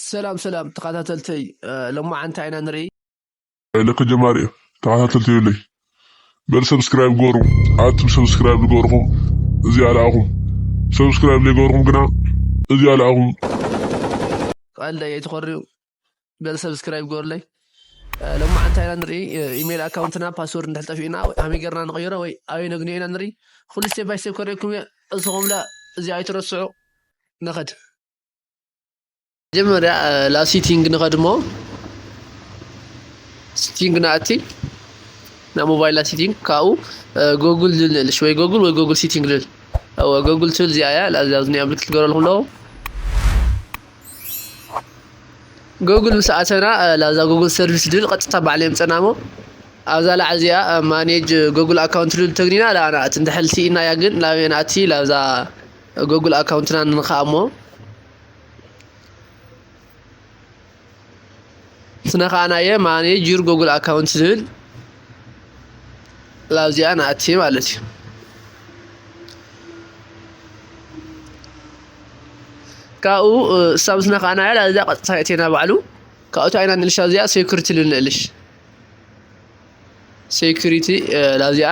ሰላም ሰላም ተኸታተልተይ፣ እ፣ ሎማዓንቲ ኢና ንርኢ። ልክ ጀማሪ እዩ። ተኸታተልቲ ይብለይ። በል ሰብስክራይብ ገሩ። ኣቱም ሰብስክራይብ ዝገርኹም እዚኣ ለኣኹም። ሰብስክራይብ ዘይገርኹም ግና እዚኣ ለኣኹም። ቀልደ እየ ትኾርዩ። በል ሰብስክራይብ ገሩለይ። እ፣ ሎማዓንቲ ኢና ንርኢ። እ፣ ኢሜይል ኣካውንትና ፓስወርድ እንድሕር ጠፊኡና ወይ ከመይ ጌርና ንቐይሮ ወይ ኣበይ ነግንዮ ኢና ንርኢ። ኩሉ ስቴፕ ባይ ስቴፕ ከርእየኩም እየ። እስኹም ለ እዚኣ ኣይትረስዑ። ንኸድ። መጀመርያ፣ እ፣ ላብ ሲቲንግ ንኸድሞ። ሲቲንግ ንኣቲ። ናብ ሞባይልና ሲቲንግ ካብኡ፣ እ፣ ጎግል ዝብል ንእልሽ ወይ ጎግል ወይ ጎግል ሲቲንግ ዝብል። እወ፣ ጎግል ትብል እዚኣ እያ። ላብዚ ኣብዚ ኒኣ ምልክት ትገብረልኩም ኣለዎ። ጎግል ምስ ኣተና፣ እ፣ ላብዛ ጎግል ሰርቪስ ዝብል ቀጥታ ባዕሉ የምጸና እሞ ኣብዛ ላዕ እዚኣ፣ እ፣ ማኔጅ ጎግል ኣካውንት ዝብል ተግኒና ላኣ ንኣቲ። እንድሕር ስኢናያ ግን ላበይ ንኣቲ? ላብዛ ጎግል ኣካውንትና ንንካኣ እሞ። ስነኻእናየ ማኔጅ ዩር ጎግል ኣካውንት ዝብል ላብዚኣ ንኣቲ ማለት እዩ። ካብኡ፣ እ፣ እሳ ምስ ነኻእናያ ላብዚኣ ቀጥታ የእቴና ባዕሉ። ካብኡ እንታይ ኢና ንእልሻ እዚኣ ሴኩሪቲ ልንእልሽ። ሴኩሪቲ፣ እ፣ ላብዚኣ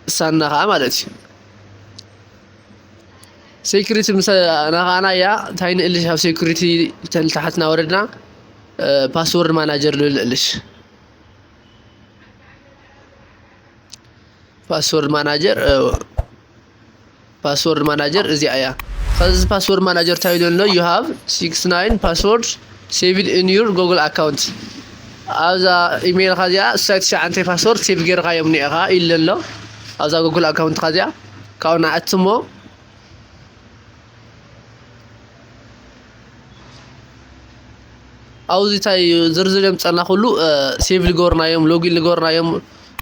እሳና ኸዓ ማለት እዩ። ሴኩሪቲ ምስ ነኻእናያ እንታይ ንእልሽ ኣብ ሴኩሪቲ ተልታሕትና ወረድና፣ እ፣ ፓስወርድ ማናጀር ልብል ንእልሽ። ፓስወርድ ማናጀር፣ እ፣ ፓስወርድ ማናጀር እዚኣ እያ። ከዚ ፓስወርድ ማናጀር እንታይ ኢሉ ኣሎ? You have six nine password saved in your Google account። ኣብዛ ኢሜይልካ እዚኣ ስሳይ ትሽዓንተ ፓስወርድ ሴቭ ጌርካ እዮም ኒኤኻ ኢሉ ኣሎ። ኣብዛ ጉግል ኣካውንትካ እዚኣ ካብኡ ንኣትሞ ኣብዚ እንታይ እዩ ዝርዝር እዮም ጸና ኩሉ፣ እ፣ ሴቭ ልገርናዮም፣ ሎጊን ልገርናዮም፣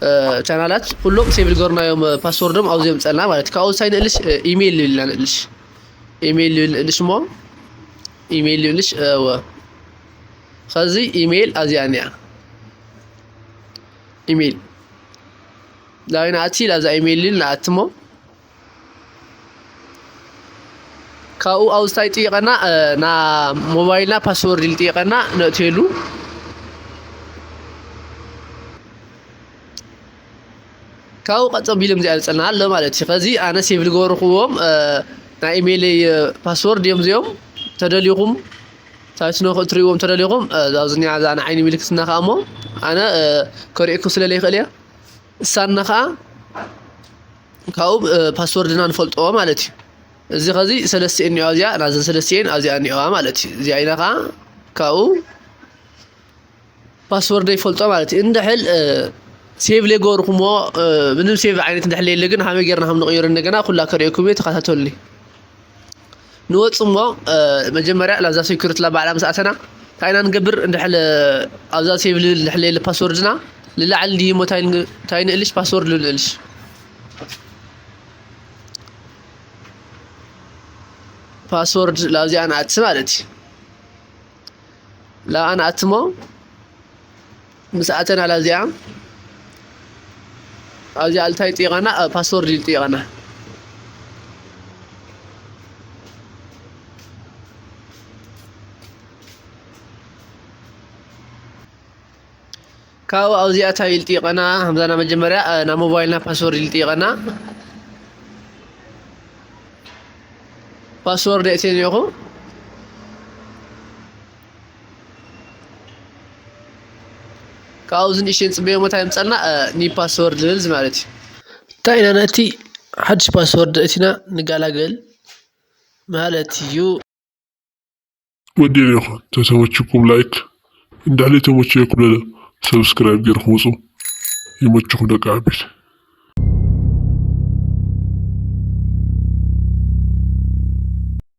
እ፣ ቻናላት ኩሎም ሴቭ ልገርናዮም፣ እ፣ ፓስወርዶም ኣብዚ እዮም ጸና ማለት እዩ። ካብኡ እንታይ ንእልሽ፣ እ፣ ኢሜይል ልብልና ንእልሽ። ኢሜይል ልብል ንእልሽ እሞ፣ ኢሜይል ልብልሽ፣ እወ። ከዚ ኢሜይል ኣብዚኣ እኒኣ። ኢሜይል። ላብይ ንኣቲ፣ ላብዛ ኢሜይል ልብል ንኣቲ እሞ፣ ካብኡ ኣብዚ እንታይ ይጥይቐና? እ፣ ና ሞባይልና ፓስወርድ ኢሉ ይጥይቐና፣ ነእትየሉ። ካብኡ ቀጥ ኣቢሎም እዚኣ ይመፀልና ኣሎ ማለት እዩ። ከዚ ኣነ ሴቭ ዝገበርኩዎም፣ እ፣ ናይ ኢሜይለይ፣ እ፣ ፓስወርድ እዮም እዚኦም። ተደሊኹም፣ ታች ንኽትሪእዎም ተደሊኹም፣ እ፣ እዛ ኣብዚ እኒኣ እዛ ንዓይኒ ምልክትና ከዓ እሞ፣ ኣነ፣ እ፣ ከርእየኩም ስለ ዘይክእል እየ። እሳና ከዓ ካብኡ፣ እ፣ ፓስወርድና ንፈልጥዎ ማለት እዩ። እዚ ኸዚ ሰለስቲኤን እኒኦ እዚኣ፣ ናዘን ሰለስቲኤን ኣብዚኣ እኒኦዋ ማለት እዩ። እዚኣ ኢለ ከዓ ካብኡ ፓስወርደይ ይፈልጦ ማለት እዩ። እንድሕል፣ እ፣ ሴቭ ለይገበርኩሞ፣ እ፣ ምንም ሴቭ ዓይነት እንድሕል የለ ግን ሃመይ ጌርና ከም ንቕይሮ እንደገና ኩላ ከርእየኩም እየ፣ ተኸታተሉኒ። ንወጽእ እሞ፣ እ፣ መጀመርያ ላብዛ ሴኩሪቲ ላብ ባዕላ ምስ ኣተና እንታይ ኢና ንገብር? እንድሕል ኣብዛ ሴቭ ልብል እንድሕል የለ ፓስወርድና ልላዕሊ ድዩ እሞ እንታይ ን-፣ እንታይ ንእልሽ? ፓስወርድ ልብል ንእልሽ። ፓስወርድ ላብዚኣ ንኣቲ ማለት እዩ። ላብኣ ንኣቲ እሞ ምስ ኣተና ላብዚኣ ኣብዚኣ እንታይ ይጥይቐና? እ፣ ፓስወርድ እዩ ዝጥይቐና። ካብኡ ኣብዚኣ እንታይ ኢሉ ይጥይቐና? ከምዛ ናይ መጀመርያ፣ እ፣ ናይ ሞባይልና ፓስወርድ ኢሉ ይጥይቐና። ፓስወርድ የእትየ እኒኦኹ። ካብኡ እዚ ንእሽተይ ንጽበዮ፣ እንታይ ምጸልና? እ፣ ኒ ፓስወርድ ልብል ማለት እዩ። እንታይ ኢና ነቲ ሓድሽ ፓስወርድ እቲና ንገላገል ማለት እዩ። ወዲኤ እኒኦኹ። ተተመችኩም ላይክ፣ እንድሕር ተመችየኩም ለለ ሰብስክራይብ ጌርኩም ውጹ። ይመችኩም ደቂ ዓበይቲ።